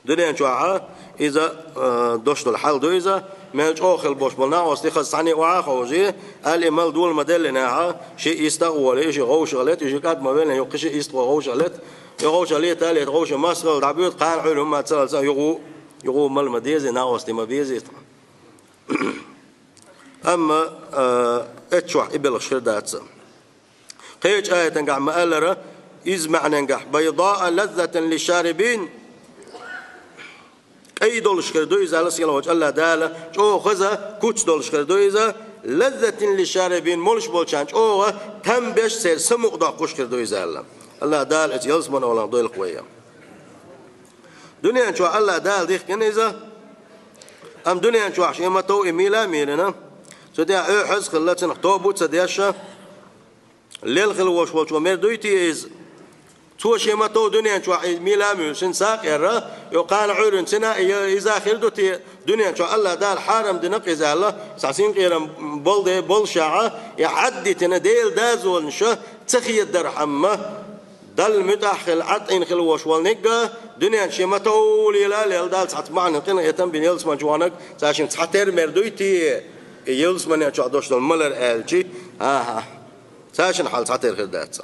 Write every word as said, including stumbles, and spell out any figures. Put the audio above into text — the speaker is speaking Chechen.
Дуьнен чохь а иза, э, дош долу хьал ду иза, мел чӀогӀа хила болуш болу накъостий хаза цхьаьна охьа а ховший, аьлла и мала дола ма-деллинехь, ши ист а гӀоле, и ши гӀовшах лета, и ши кӀад ма веллина, юккъе ши ист гӀо гӀовшах лета, и гӀовшах лета а лета, гӀовша масхала дӀабоьду, кхана Ӏуьйран ма ца лаца, юха, юха мала ма дезий, накъостий ма безий. Амма, э, эццахь и белхаш хир дац. Кхечу аятангахь ма-аллара, иза маьӀнангахь: «Байдаа лаззатан лишарибин». КӀай долуш хир ду иза, аьлла сийлахьчу Аллах Дала, чӀогӀа хаза куц долуш хир ду иза, «лаззатан лишарибин», молуш болчарна чӀогӀа там беш, церан самукъа доккхуш хир ду иза, аьлла. Аллах Дала иза ялсамане олахь дойлакх вай. Дуьнен чохь Аллах Дала дихкина иза, амма дуьнен чохь шен ма-тов и мийла а мийлина, цу тӀехь оьхьаз а хилла, цунах тоба а ца деш, лелла хила волуш волчо мер дуй те иза? Цо шен ма-тов дуьнен чохь и мийла а муьйлуш, шен сакъерра, йо кхана Ӏуьйран цина и я-, иза хир ду те, дуьнен чохь Аллах Дала хьарам дина-кх иза аьлла, цхьа синкъерам болу де-, болушехь, и хьаддитина Делан дозанаш ца хедархьама, Далла муьтӀахь хила, Ӏаткъийна хила волуш волу нигга, дуьнен шен ма-тов лела а лелла, Дала цхьацца маьӀнан къинхетам бина ялсамане чу ваханарг, цаьшинна цхьатерра мер дуй те, и ялсамане чохь долуш долу малар аьлчи, ахьа, цаьшинна хьал цхьатерра хир дац.